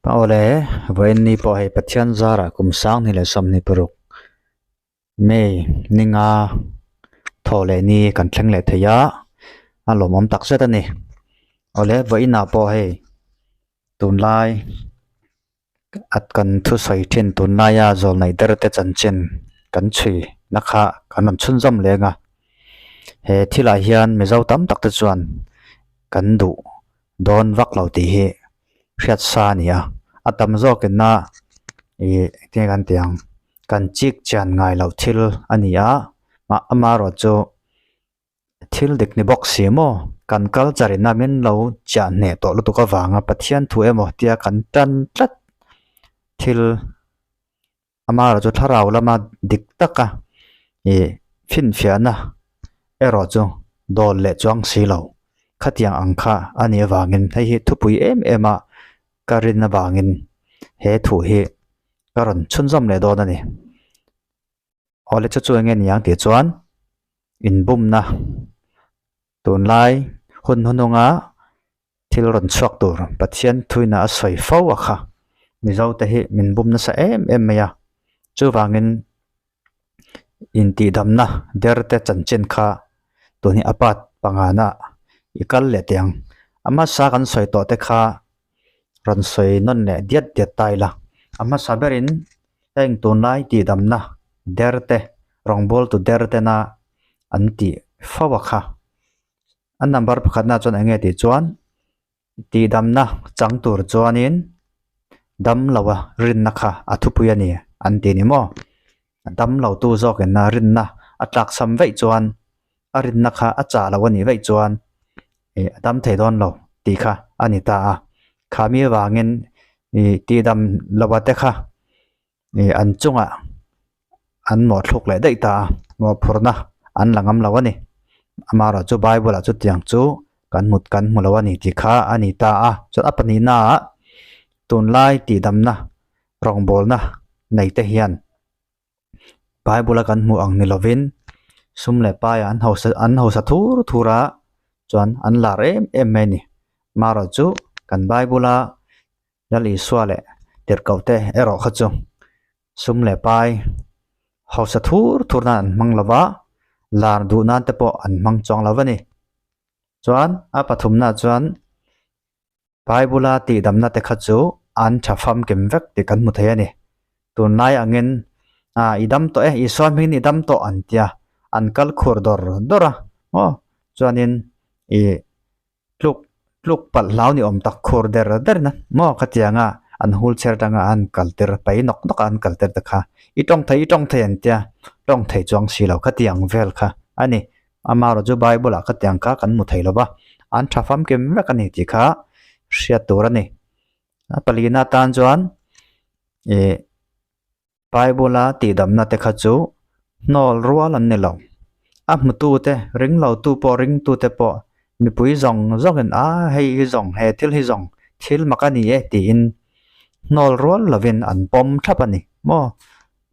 Awle, vawiin ni pawh hei Pathian zarah kum sang ni leh 26 May ninga thaw leh ni kan thleng leh thei a, a lawmawm tak zet a ni. Awle, vawiinah pawh hei tunlai at kan thusawi thin tunlaia zawlnei der te chanchin kan chhui na kha kan rawn chhunzawm leng a. He thilah hian Mizo tam tak te chuan kan duh dawn vak lo tih hi hriat sa a ni a. A tam zawkin a ih enge kan tih ang kan chik chian ngai loh thil a ni a mah amaherawhchu Thil dik ni bawk si maw? Kan culture in a min lo chiah hneh tawh lutuk avanga Pathian thu emaw tia kan tan tlat thil amaherawh chu thlarau lama dik taka ih finfiahna erawh chu dawl leh chuang si lo. Khatiang ang kha a nih avangin hei hi thupui em em a ka rin avangin he thu hi ka rawn chhunzawm leh dawn a ni. Awle chu chu enge niang tih chuan inbumna tunlai hun hnununga thil rawn chhuak tur Pathian thuina a sawi fo a kha Mizo te hi min bum nasa em em mai a chuvangin intihdamna der te chanchin kha tun hi a part pangana i kal leh teh ang a hmasa kan sawi tawh te kha rawn sawi nawn leh diat diat ta ila a hmasa berin Heng tunlai tihdamna der te, rawngbawltu der tena an tih fo a kha. A number pakhatna chuan eng nge tih chuan tihdamna chang tur chuanin dam loa rinna kha a thupui a ni an ti ni maw. A dam lo tu zawkin a rinna a tlaksam veih chuan a rinna kha a chah lo a nih veih chuan ih a dam thei dawn lo tih kha a ni ta a. Khami avangin ih tihdam lova te kha ih an chungah an mawhthluk leh daih ta a, mawhphurhna an la ngam lo a ni. Amaherawh chu Bible ah chutiang chu kan hmu kan hmu lo a ni tih kha a ni ta a. Chuan a pahnihnaah tunlai tihdamna rawngbawlna nei te hian Bible a kan hmuh ang ni lovin sum leh pai an hausa an hausa thur thur a chuan an lar em em mai a ni marawh chu kan Bible a Lal Isua leh tirhkoh te erawh kha chu sum leh pai hausa thur thur nan an hmang lova lar duh nan te pawh an hmang chuang lo a ni chuan a pathumna chuan. Bible-a tihdamna te kha chu an tha famkim vek tih kan hmu thei a ni. Tunlai angin, Ah, i dam tawh e, Isua hmingin i dam tawh an tia, an kal khur dawr dawr a, maw? Chuanin i tluk tluk palh hlau ni awm tak khur der der in a, maw? Khatianga an wheelchair atanga an kal tir, pai nawk nawk a an kal tir te kha, i tawng thei, i tawng thei an tia, tawng thei chuang si lo, khatiang vel kha a ni. Amaherawh chu Bible-ah khatiang kha kan hmu thei lo va, an tha famkim vek a ni tih kha hriat tur a ni. A palina atan chuan ih Bible-a tihdamna te kha chu hnawl rual an ni lo. A hmutute, ringlotu pawh ringtute pawh mipui zawng zawngin a hei hi zawng he thil hi zawng thil mak a ni e tiin hnawl rual lovin an pawm thlap a ni maw.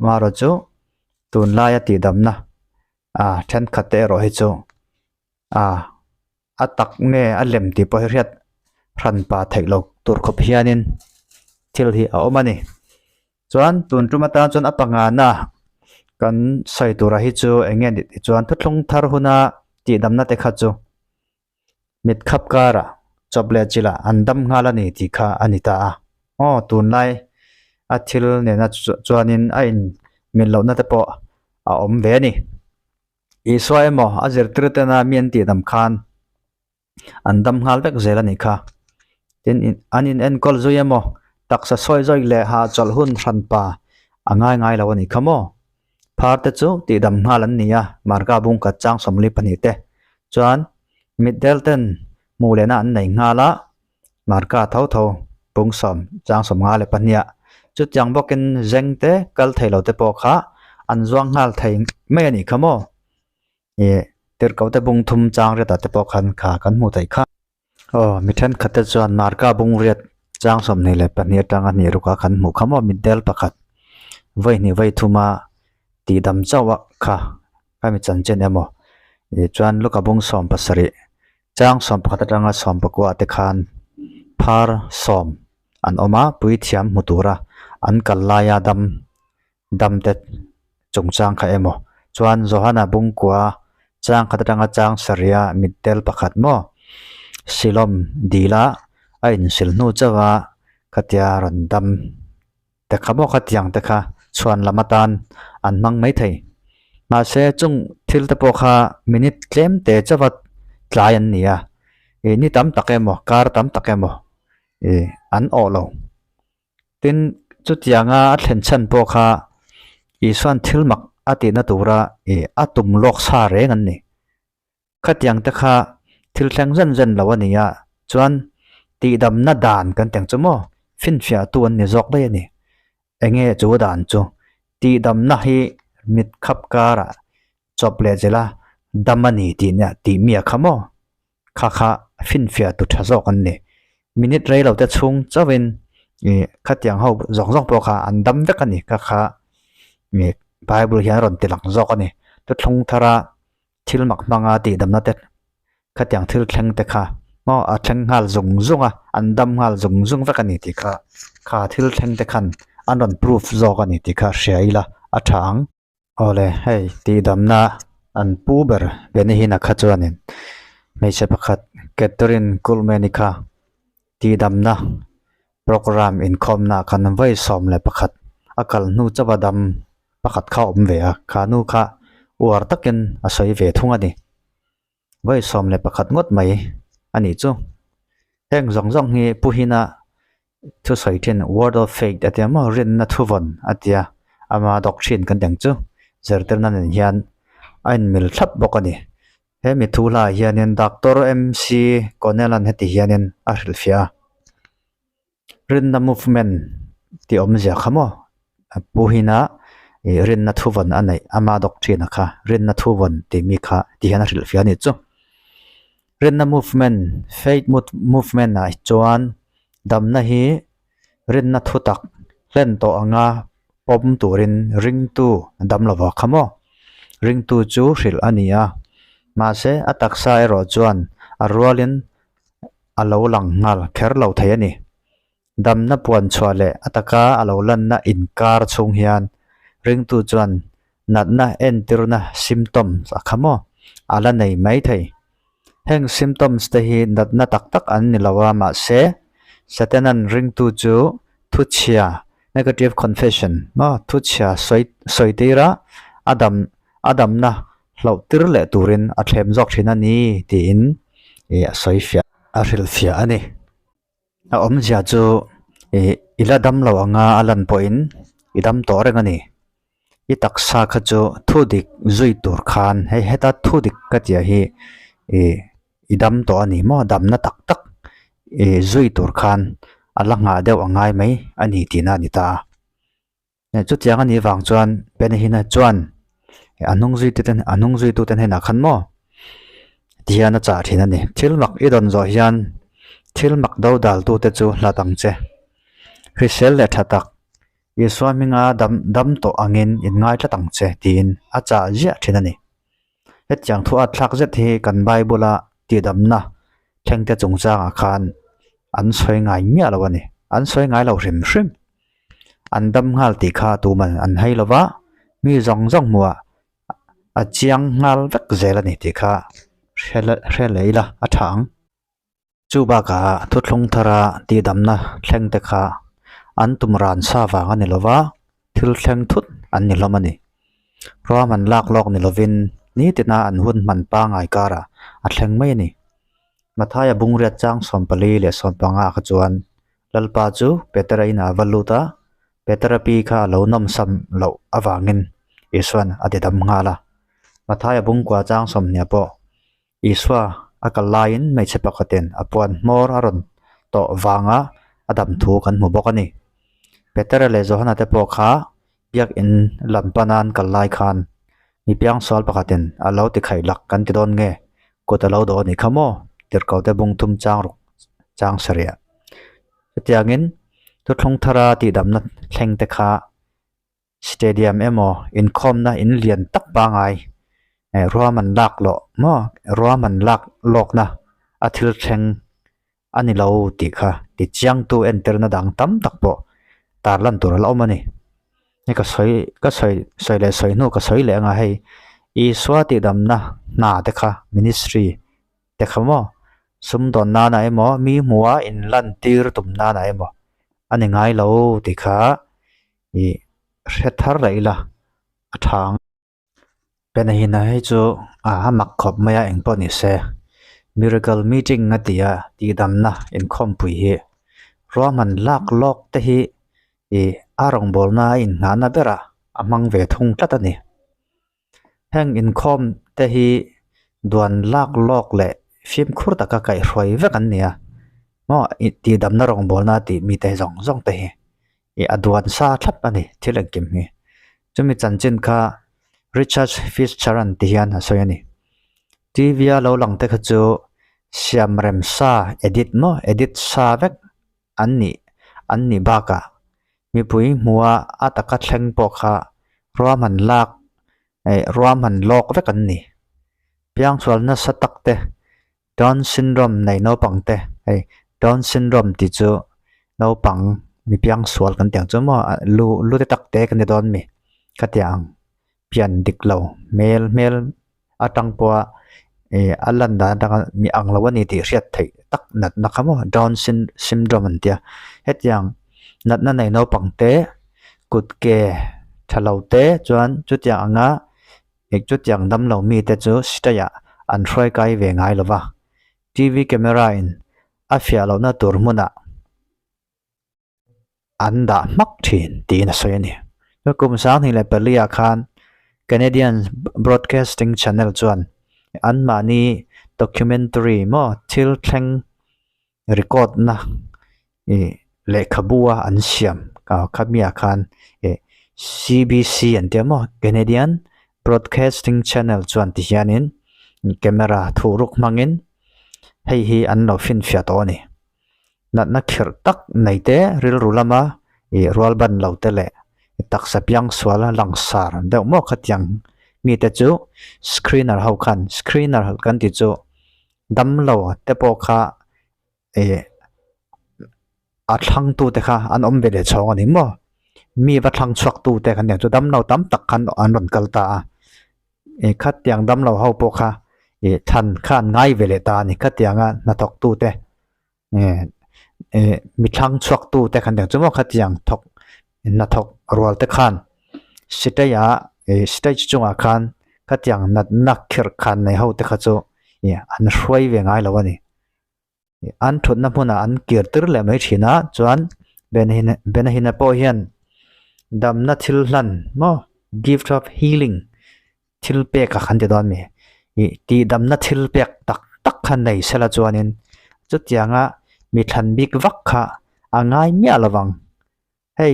Amaherawh chu tunlaia tihdamna a thenkhat te erawh hi chu a a tak nge a lem tih pawh hi hriat hran pa theih loh tur khawp hianin thil hi a awm a ni chuan tun tum atan chuan a pangana kan sawi tura hi chu eng nge ni tih chuan thuthlung thar huna tihdamna te kha chu mit khap karah chawp leh chilh ah an dam nghal a ni tih kha a ni ta a aw tunlai a thil nena chuanin a in mil lohna te pawh a awm ve a ni Isua emaw a zirtir tena mi an tih dam khan an dam nghal vek zel a nih kha tin an in enkawl zui emaw taksa sawi zawih leh hahchawlh hun hran pa a ngai ngai lo a nih kha maw. Phar te chu tihdam nghal an ni a, Marka bung khat chang 42 te chuan mitdel ten hmuh lehna an nei nghal a, Marka tho tho bung sawm chang 52 ah chutiang bawkin zeng te kal thei lo te pawh kha an zuang nghal thei mai a nih kha maw? Ih tirhkoh te bung thum chang riatah te pawh khan kha kan hmuh theih kha. Aw mi thenkhat te chuan Marka bung riat chang 22 atanga hnih ruka kan hmuh kha maw mitdel pakhat vawi hnih vawi thuma tihdam chauh a kha kha mi chanchin emaw ih chuan Luka bung 17 chang 11 atanga 19 te khan phar sawm. an awm a, puithiam hmu tura an kal laia dam dam te chungchang kha emaw chuan Johana bungkua chang khat atanga chang sarih a mitdel pakhat maw Silawm dila a insil hnu chauh a khatia rawn dam te kha maw khatiang te kha chhuan lam atan an hmang mai thei. Mahse chung thil te pawh kha minute tlem te chauh a tlai an ni a, ih ni tam tak emaw kar tam tak emaw ih an awh lo. Tin, chutianga a thlen chhan pawh kha Isua'n thil mak a tihna tura ih a tum lawk sa reng an ni. Khatiang te kha thil thleng zen zen lo a ni a, chuan tihdamna dan kan teng chu maw finfiahtu an ni zawk daih a ni. Enge chu dan chu? Tihdamna hi mit khap karah chawp leh zela dam a ni tih nia tih mi a kha maw? Kha kha finfiahtu tha zawk an ni. Minute rei lo te chhung chauhin ih khatiang ho zawk zawk pawh kha an dam vek a ni. Kha kha ih Bible hian a rawn ti lang zawk a ni. Thuthlung thara thil mak hmanga tihdamna te khatiang thil thleng te kha maw a thleng nghal zung zung a an dam nghal zung zung vek a ni tih kha kha thil thleng te khan an rawn proof zawk a ni tih kha hria ila a tha ang. Awle hei tihdamna an pu ber Benny Hinn-a kha chuanin hmeichhe pakhat Catherine Kuhlman-i kha tihdamna Programme inkhawmna khan vawi 11 a kal hnu chauh a dam pakhat kha a awm ve a, kha nu kha uar takin a sawi ve thung a ni. Vawi 11 ngawt mai a nih chu. Heng zawng zawng hi Pu Hina thusawi thin Word of Faith a tia maw rinna thuvawn a tia ama doctrine kan teng chu zirtirna nen hian a inmil thlap bawk a ni. He mi thu hlaiah hianin Doctor MC Connell-a'n heti hianin a hrilhfiah a, Rinna movement tih awmzia kha maw Pu Hina ih rinna thuvawn a neih ama doctrine-a kha rinna thuvawn tih mi kha ti hian a hrilhfiah a nih chu. Rinna movement, faith movement-ah chuan damna hi rinna thutak hlen tawh anga pawm turin ringtu dam lo vak kha maw? Ringtu chu hrilh a ni a, mahse a taksa erawh chuan a rualin a lo lang nghal kher lo thei a ni. Damna puan chhuah leh a taka a lo lanna inkar chhung hian ringtu chuan natna entirna symptoms a kha maw? A la nei mai thei. Heng symptoms te hi natna tak tak an ni lo a, mahse Satanan ringtu chu thuchhia, negative confession, maw thuchhia sawi sawi tir a, a dam a damna hlauh tir leh turin a thlem zawk thin a ni tiin ih a sawi fiah a hrilhfiah a ni. A awmzia chu ih i la dam lo anga a lan pawhin i dam tawh reng a ni. I taksa kha chu thu dik zui tur khan hei heta thu dik ka tia hi ih i dam tawh a ni maw damna tak tak ih zui tur khan a la nghah deuh a ngai mai a ni tihna a ni ta a. Chutiang a nih vang chuan Benny-Hinn-a chuan a hnung zuitu te a hnung zuitu te hnenah khan maw ti hian a chah thin a ni. Thil mak i dawn zawh hian thil mak do dal tu te chu hlat ang che. Hrisel leh tha tak Isua hminga dam dam tawh angin in ngai tlat ang che tiin a chah ziah thin a ni. Hetiang thu at thlak zet hi kan Bible-a tihdamna thlengte chungchangah khan an sawi ngai miah lo a ni. An sawi ngai lo hrim hrim. An dam nghal tih kha tuman an hai lo va, mi zawng zawng hmuhah a chiang nghal vek zel a ni tih kha hre leh ila a tha ang. Chu bakah thuthlung thara tihdamna thleng te kha an tum ran sa vang a ni lo va, thil thleng thut an ni hlawm a ni. Ruahman lak lawk ni lovin nitina an hun hman pangngai karah a thleng mai a ni. Mathaia bungriat chang 44 leh 15 kha chuan Lalpa chu Petera inah a va lut a, Petera pi kha a lo nawmsam loh avangin Isua'n a ti dam nghal a. Mathaia bungkua chang 20 pawh Isua a kal laiin hmeichhe pakhatin a puan hmawr a rawn tawh vanga a dam thu kan hmu bawk a ni. Petera leh Johana te pawh kha biakin lam pana an kal lai khan mi piangsual pakhatin a lo ti khaih lak kan ti dawn nge kut a lo dawh a nih kha maw? Tirhkote bung thum chang ruk chang sarih. Chutiangin thuthlung thara tihdamna thleng te kha Stadium emaw inkhawmna in lian tak pangai eh ruahman lak lawh maw ruahman lak lawkna a thil thleng. a ni lo tih kha ti chiangtu entirna dang tam tak pawh tarlan tur a la awm a ni. Hei ka sawi ka sawi sawi leh sawi hnu ka sawi leh anga hei Isua tihdamna hna te kha ministry te kha maw sumdawn nana emaw mi hmuha inlan tir tum nana emaw a ni ngai lo tih kha ih hre thar leh ila a tha ang. Penahina hei chu a mak khawp mai a eng pawh ni se miracle meeting a ti a tihdamna inkhawmpui hi ruahman lak lawk te hi ih a rawngbawlna a inhnahna berah a hmang ve thung tlat a ni. Heng inkhawm te hi duan lak lawk leh fimkhur taka kaihhruai vek an ni a maw ih tihdamna rawngbawlna tih mite zawng zawng te hi ih a duan sa thlap a ni thil engkim hi. Chumi chanchin kha Richard Fitzgerald ti hian a sawi a ni. T_V a lo lang te kha chu siam rem sa edit maw edit sa vek an nih an nih bakah mipui hmuha a taka thleng pawh kha ruahman lak eh ruahman lawk vek an ni. Piangsual nasa tak te Down syndrome nei naupang te hei Down syndrome tih chu naupang mi piangsual kan tih ang chu maw lu lu te tak te kan ti dawn mi ka ti ang pian dik lo hmel hmel atang pawha ih a lan dan atanga mi ang lo a ni tih hriat theih tak natna kha maw Down syndrome an tia hetiang natna nei naupang te kut ke tha lo te chuan chutiang anga Eng chutiang damlo mite chu stage-ah an hruai kai ve ngai lo va, TV camera in a fiah lohna tur hmunah an dah hmak thin tiin a sawi a ni. Kum 20 leh pali-ah khan Canadian Broadcasting Channel chuan anmahni documentary maw thil thleng record na ih lehkhabu a an siam khami ah khan ih C_B_C an tia maw Canadian Broadcasting Channel chuan ti hianin camera thuh ruk hmangin hei hi an lo finfiah tawh a ni natna khirh tak nei te rilru lama ih rual ban lo te leh taksa piang sual langsar deuh maw khatiang mite chu screener ho khan screener kan tih chu. Damlo te pawh kha ih a thlang tu te kha an awm ve leh chhawng a ni maw mi va thlang chhuak tu te kan nia chu damlo tam tak khan an rawn kal ta a ih khatiang damlo ho pawh kha ih thlan kha an ngai ve leh ta a ni khatianga hnathawk tu te ih ih mi thlang chhuak tu te kan nia chu maw khatiang thawk hnathawk rual te khan stage ah ih stage chungah khan khatiang natna khirh khan nei ho te kha chu ih an hruai ve ngai lo a ni ih an thutna hmunah an kir tir leh mai thin a chuan Benhina Benhina pawh hian damna thil hlan maw gift of healing thil pek a khan ti dawn a ni ih tih damna thil pek tak tak kha nei sela chuanin chutianga mi thlan bik vak kha a ngai miah lo vang. Hei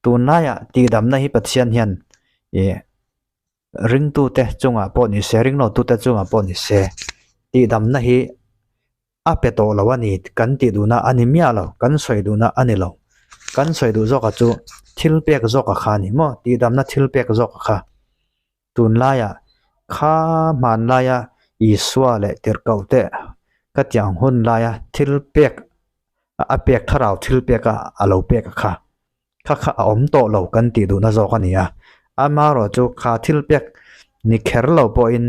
tunlaiah tihdamna hi Pathian hian ih ringtute chungah pawh ni se ringlotute chungah pawh ni se tihdamna hi a pe tawh lo a ni kan tih duhna a ni miah lo kan sawi duhna a ni lo kan sawi duh zawkah chu thil pek zawk a kha a ni maw tihdamna thil pek zawk a kha tunlaiah kha hmanlaia Isua leh tirhkohte ka tiang hun laia thil pek a pek thlarau thil pek a a lo pek a kha kha kha a awm tawh lo kan tih duhna zawk a ni a amaherawh chu kha thil pek ni kher lo pawhin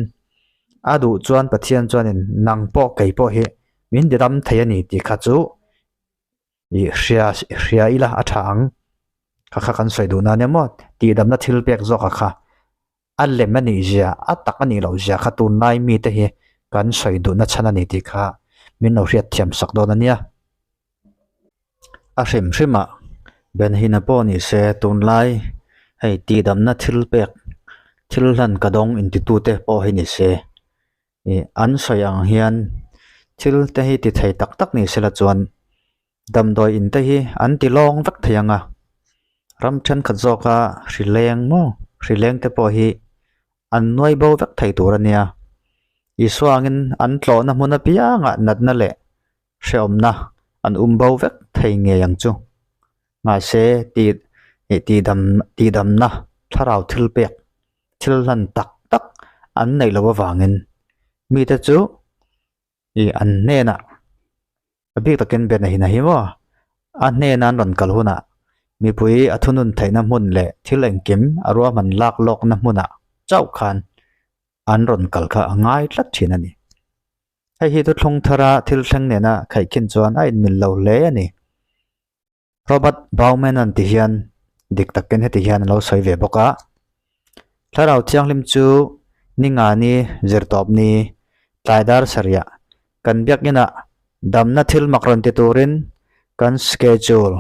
a duh chuan Pathian chuanin nang pawh kei pawh hi min ti dam thei a ni tih kha chu ih hria hria ila a tha ang kha kha kan sawi duhna ania maw tihdamna thil pek zawk a kha a lem a nih zia a tak a nih loh zia kha tunlai mite hi kan sawi duhna chhan a ni tih kha min lo hriat thiam sak dawn a nia. A hrim hrim ah Benhina pawh ni se tunlai hei tihdamna thil pek thil hlan ka dawng intitute pawh hi ni se ih an sawi ang hian thil te hi ti thei tak tak ni sela chuan damdawi in te hi an ti lawng vek thei ang a ram thenkhat zawka hri leng maw hri leng te pawh hi an nuai bo vek thei tur a nia Isua angin an tlawhna hmun apiangah natna leh hrehawmna an um bo vek thei ngei ang chu mahse tih ih tihdam tihdamna thlarau thil pek thil hlan tak tak an neih loh avangin mite chu ih an hnenah. A bik takin Ben a hi maw? A hnena an rawn kal hunah mipui a thunun theihna hmun leh thil engkim a ruahman lak lawkna hmunah chauh khan an rawn kal kha a ngai tlat thin a ni. Hei hi thuthlung thara thil thleng nena khaihkhin chuan a inmil lo hle a ni. Robert Bauman-a'n ti hian dik takin heti hian a lo sawi ve bawk a, Thlarau Thianghlim chu ni nga ni, zirtawp ni, tlai dar sarihah kan biakinah damna thil mak rawn ti turin kan schedule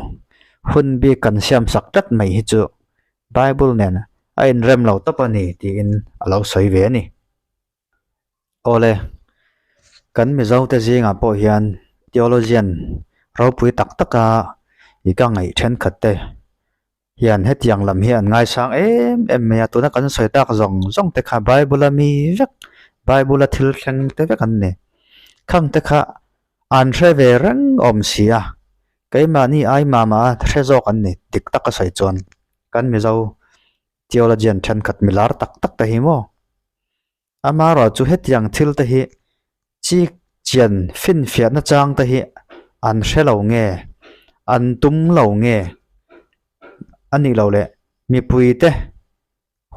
hun bik kan siam sak tlat mai hi chu Bible nen a inrem lo tawp a ni tiin a lo sawi ve a ni. Awle, kan Mizote zingah pawh hian theologian ropui tak taka i ka ngaih thenkhat te hian hetiang lam hi an ngaisang em em mai a, tuna kan sawi tak zawng zawng te kha Bible a mi vek, Bible a thil thleng te vek an ni. Khang te kha an hre ve reng awm si a, keimahni ai mama a hre zawk an ni dik taka sawi chuan kan Mizo Theologian thenkhat milar tak tak te hi maw? Amaherawh chu hetiang thil te hi chik chian finfiahna chang te hi an hre lo nge, an tum lo nge a nih loh leh mipui te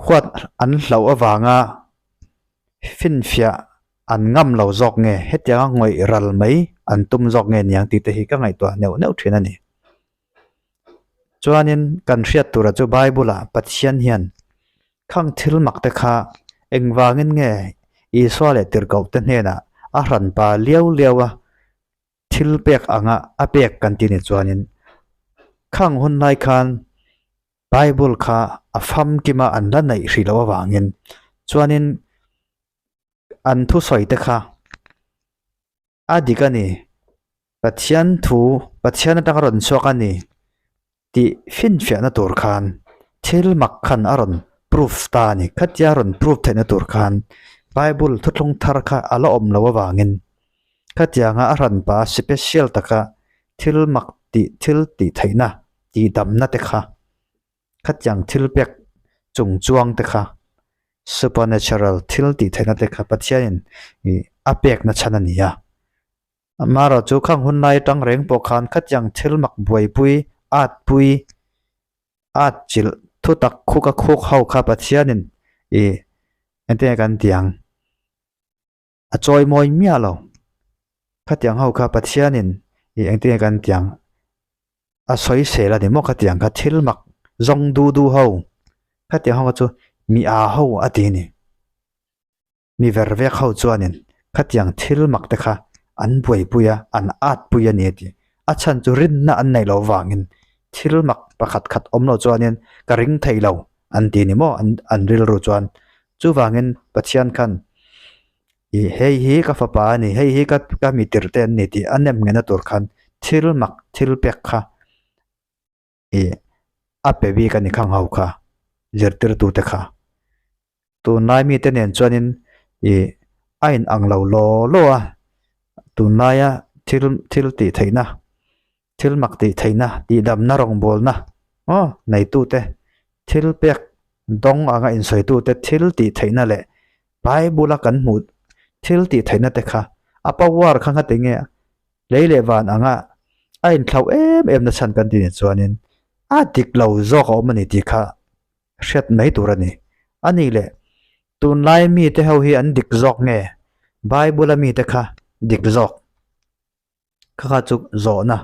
huat an hlauh avanga finfiah an ngam lo zawk nge, hetianga ngawih ral mai an tum zawk nge niang tih te hi ka ngaihtuah neuh neuh thin a ni. Chuanin kan hriat tura chu Bible ah Pathian hian khang thil mak te kha engvangin nge Isua leh tirhkoh te hnenah a hranpa liau liau a thil pek anga a pek kan ti ni chuanin khang hun lai khan Bible kha a famkima an la neih hrih loh avangin chuanin an thusawi te kha A dik a ni. Pathian thu, Pathian atanga rawn chhuak a ni tih finfiahna tur khan thil mak khan a rawn proof ta a ni. Khatia rawn proof theihna tur khan Bible thuthlung thar kha a la awm lo avangin khatianga a hranpa special taka thil mak tih thil tih theihna tihdamna te kha Khatiang thil pek chung chuang te kha supernatural thil tih theihna te kha Pathianin ih a pekna chhan a ni a. Amaherawh chu khang hun lai atang reng pawh khan khatiang thil mak buaipui, atpui, atchilh thutak khuk a khuk ho kha Pathianin ih engtin nge kan tih ang? A chawi mawi miah lo. Khatiang ho kha Pathianin ih engtin nge kan tiang a sawi sel a ni maw khatiang kha thil mak zawng du du ho khatiang ho kha chu mi aa ho a ti a ni. Mi ver vek ho chuanin khatiang thil mak te kha an buaipui a an at pui a ni a ti. A chhan chu rinna an neih loh vangin thil mak pakhat khat awm loh chuanin ka ring thei lo an ti a ni maw an rilru chuan. Chuvangin Pathian khan, Ih, hei hi ka fapa a ni, hei hi ka ka mi tirh te an ni tih a nem ngena tur khan thil mak thil pek kha ih a pe bik a ni khang ho kha, zirtirtute kha. Tunlai mite nen chuanin ih a inang lo law law a, tunlaia thil thil tih theihna Thil mak tih theihna, tihdamna rawngbawlna aw neitute, thil pek dawng anga insawitute thil tih theihna leh Bible-a kan hmuh thil tih theihna te kha a power kha ngati nge lei leh van anga a inthlauh em em na chhan kan ti nih chuanin a dik lo zawk a awm a ni tih kha hriat mai tur a ni. A nih leh tunlai mite ho hi an dik zawk nge Bible-a mite kha dik zawk? Kha kha chu zawhna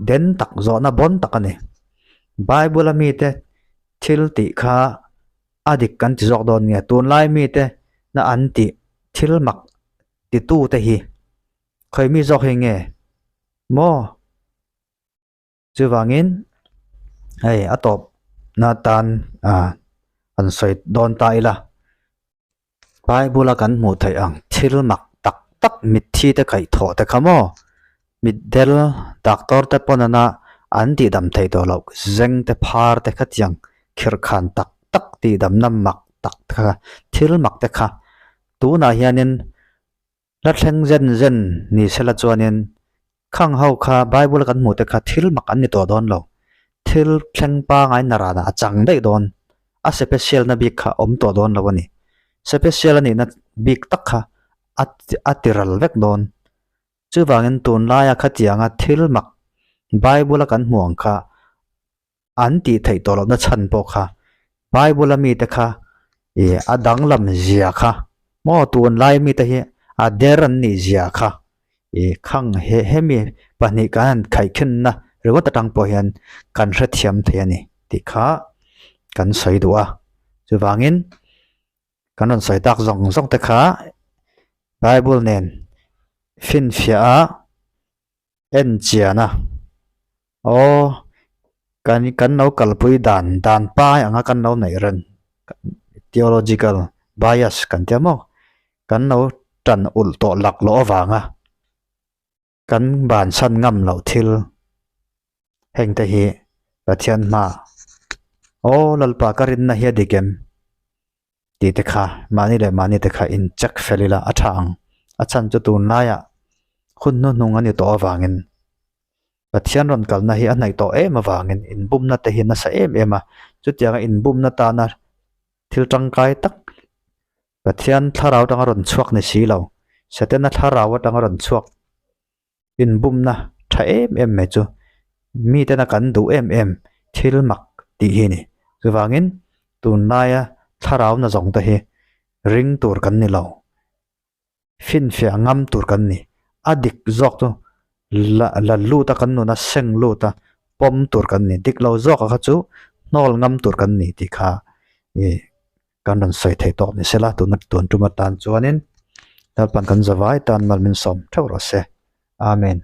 den tak zawhna bawn tak a ni. Bible a mite thil tih kha a dik kan ti zawk dawn nge tunlai mite na an tih thil mak titu te hi khawi mi zawk hi nge maw? Chuvangin hei a tawp na tan ah an sawi dawn ta ila Bible a kan hmuh theih ang thil mak tak tak mitthi te kaih thawh te kha maw mitdel doctor te pawn ana an tihdam theih tawh loh zeng te phar te khatiang khirhkhan tak tak tihdamna mak tak te kha thil mak te kha tunah hianin Hla thleng zen zen ni sela chuanin khang ho kha Bible a kan hmuh te kha thil mak an ni tawh dawn lo. Thil thleng pangai naranah a chang daih dawn. A special na bik kha awm tawh dawn lo a ni. Special a nihna bik tak kha a a ti ral vek dawn. Chuvangin tunlaia khatianga thil mak Bible a kan hmuh ang kha an tih theih tawh lohna chhan pawh kha Bible a mite kha ih a danglam zia kha maw tunlai mite hi a der an nih zia kha ih khang he hemi pahnih kan han khaihkhinna ringawt atang pawh hian kan hrethiam thei a ni tih kha kan sawi duh a. Chuvangin kan rawn sawi tak zawng zawng te kha Bible nen finfiah a en chian a aw kan kan lo kalpui dan dan pai anga kan lo neih reng theological bias kan tia maw kan lo tan ulh tawh laklawh avanga kan bansan ngam loh thil heng te hi Pathian hma aw Lalpa ka rinna hi a dik em tih te kha mahni leh mahni te kha in check fel ila a tha ang. A chhan chu tunlaiah hun hnuhnung a ni tawh avangin Pathian rawn kalna hi a hnaih tawh em avangin inbumna te hi nasa em em a, chutianga inbumna tana thil tangkai tak Pathian thlarau atanga rawn chhuak ni si lo, Setana thlarau atanga rawn chhuak inbumna tha em em mai chu mitena kan duh em em thil mak tih hi a ni. Chuvangin tunlaia thlarau na zawng te hi ring tur kan ni lo, finfiah ngam tur kan ni. A dik zawk chu la la lut a kan nuna seng lut a pawm tur kan ni. Dik lo zawk a kha chu hnawl ngam tur kan ni tih kha ih kan rawn sawi thei tawk ni sela tuna tun tum atan chuanin Lalpan kan zavai tan mal min sawm theuh rawh se. Amen.